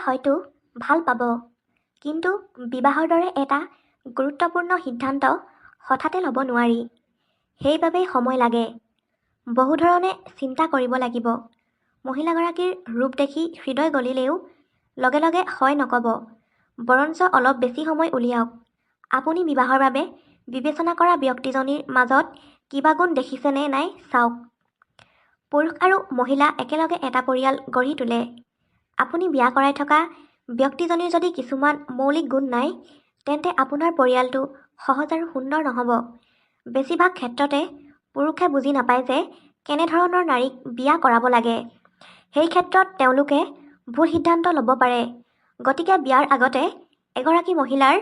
হয়তো ভাল পাব। কিন্তু বিবাহৰ দৰে এটা গুৰুত্বপূৰ্ণ সিদ্ধান্ত হঠাতে ল'ব নোৱাৰি। সেইবাবেই সময় লাগে। বহু ধৰণে চিন্তা কৰিব লাগিব। মহিলাগৰাকীৰ ৰূপ দেখি হৃদয় গলিলেও লগে লগে হয় নক'ব। বৰঞ্চ অলপ বেছি সময় উলিয়াওক। আপুনি বিবাহৰ বাবে বিবেচনা কৰা ব্যক্তিজনীৰ মাজত কিবা গুণ দেখিছে নে নাই চাওক। পুৰুষ আৰু মহিলা একেলগে এটা পৰিয়াল গঢ়ি তোলে। আপুনি বিয়া কৰাই থকা ব্যক্তিজনীৰ যদি কিছুমান মৌলিক গুণ নাই, তেন্তে আপোনাৰ পৰিয়ালটো সহজ আৰু সুন্দৰ নহ'ব। বেছিভাগ ক্ষেত্ৰতে পুৰুষে বুজি নাপায় যে কেনেধৰণৰ নাৰীক বিয়া কৰাব লাগে। সেই ক্ষেত্ৰত তেওঁলোকে ভুল সিদ্ধান্ত ল'ব পাৰে। গতিকে বিয়াৰ আগতে এগৰাকী মহিলাৰ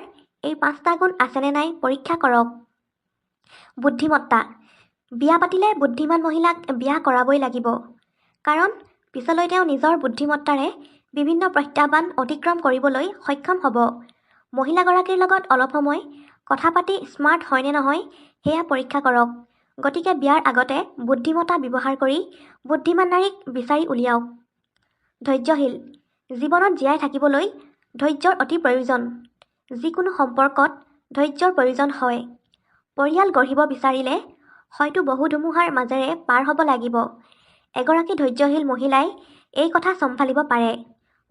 এই 5টা গুণ আছেনে নাই পৰীক্ষা কৰক। বুদ্ধিমত্তা। বিয়া পাতিলে বুদ্ধিমান মহিলাক বিয়া কৰাবই লাগিব। কাৰণ পিছলৈ তেওঁ নিজৰ বুদ্ধিমত্তাৰে বিভিন্ন প্ৰত্যাহ্বান অতিক্ৰম কৰিবলৈ সক্ষম হ'ব। মহিলাগৰাকীৰ লগত অলপ সময় কথা পাতি স্মাৰ্ট হয়নে নহয় সেয়া পৰীক্ষা কৰক। গতিকে বিয়াৰ আগতে বুদ্ধিমত্তা ব্যৱহাৰ কৰি বুদ্ধিমান নাৰীক বিচাৰি উলিয়াওক। ধৈৰ্যশীল। জীৱনত জীয়াই থাকিবলৈ ধৈৰ্যৰ অতি প্ৰয়োজন। যিকোনো সম্পৰ্কত ধৈৰ্যৰ প্ৰয়োজন হয়। পৰিয়াল গঢ়িব বিচাৰিলে হয়তো বহু ধুমুহাৰ মাজেৰে পাৰ হ'ব লাগিব। এগৰাকী ধৈৰ্যশীল মহিলাই এই কথা চম্ভালিব পাৰে।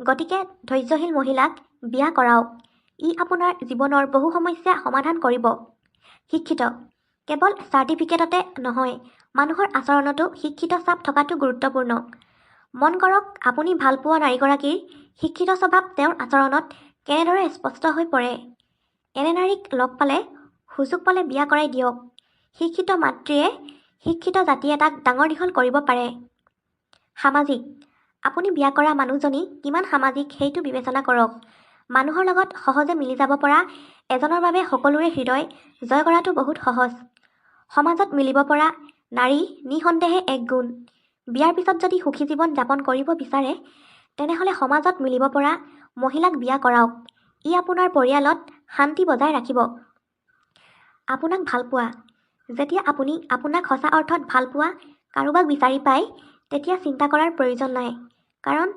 গতিকে ধৈৰ্যশীল মহিলাক বিয়া কৰাওক। ই আপোনাৰ জীৱনৰ বহু সমস্যা সমাধান কৰিব। শিক্ষিত। কেৱল চাৰ্টিফিকেটতে নহয়, মানুহৰ আচৰণতো শিক্ষিত চাপ থকাটো গুৰুত্বপূৰ্ণ। মন কৰক আপুনি ভাল পোৱা নাৰীগৰাকীৰ শিক্ষিত স্বভাৱ তেওঁৰ আচৰণত কেনেদৰে স্পষ্ট হৈ পৰে। এনে নাৰীক লগ পালে সুযোগ পালে বিয়া কৰাই দিয়ক। শিক্ষিত মাতৃয়ে শিক্ষিত জাতি এটাক ডাঙৰ দীঘল কৰিব পাৰে। সামাজিক। আপুনি বিয়া কৰা মানুহজনী কিমান সামাজিক সেইটো বিবেচনা কৰক। মানুহৰ লগত সহজে মিলি যাব পৰা এজনৰ বাবে সকলোৰে হৃদয় জয় কৰাটো বহুত সহজ। সমাজত মিলিব পৰা নাৰী নিঃসন্দেহে এক গুণ। বিয়াৰ পিছত যদি সুখী জীৱন যাপন কৰিব বিচাৰে, তেনেহ'লে সমাজত মিলিব পৰা মহিলাক বিয়া কৰাওক। ই আপোনাৰ পৰিয়ালত শান্তি বজাই ৰাখিব। আপোনাক ভালপোৱা। যেতিয়া আপুনি আপোনাক সঁচা অৰ্থত ভালপোৱা কাৰোবাক বিচাৰি পায়, তেতিয়া চিন্তা কৰাৰ প্ৰয়োজন নাই। কাৰণ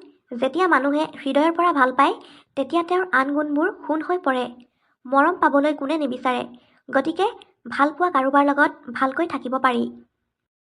যেতিয়া মানুহে হৃদয়ৰ পৰা ভাল পায়, তেতিয়া তেওঁৰ আন গুণবোৰ সোণ হৈ পৰে। মৰম পাবলৈ কোনে নিবিচাৰে? গতিকে ভালপোৱা কাৰোবাৰ লগত ভালকৈ থাকিব পাৰি।